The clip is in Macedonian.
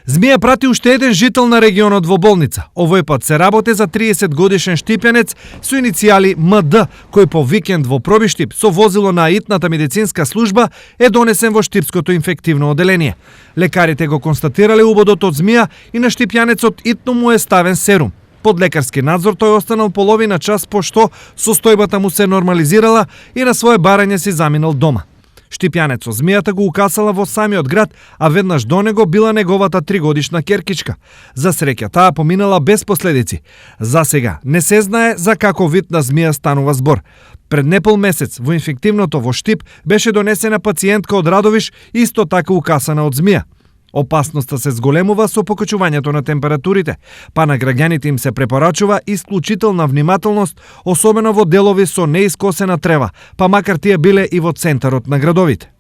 Змија прати уште еден жител на регионот во болница. Овој пат се работи за 30 годишен штипјанец со иницијали МД, кој по викенд во Пробиштип со возило на итната медицинска служба е донесен во Штипското инфективно оделение. Лекарите го констатирале убодот од змија и на штипјанецот итно му е ставен серум. Под лекарски надзор тој останал половина час пошто состојбата му се нормализирала и на свое барање си заминал дома. Штипјанецот змијата го укасала во самиот град, а веднаш до него била неговата 3-годишна керкичка. За среќа таа поминала без последици. За сега не се знае за каков вид на змија станува збор. Пред непол месец во инфективното во Штип беше донесена пациентка од Радовиш, исто така укасана од змија. Опасноста се зголемува со покачувањето на температурите, па на граѓаните им се препорачува исклучителна внимателност, особено во делови со неискосена трева, па макар тие биле и во центарот на градовите.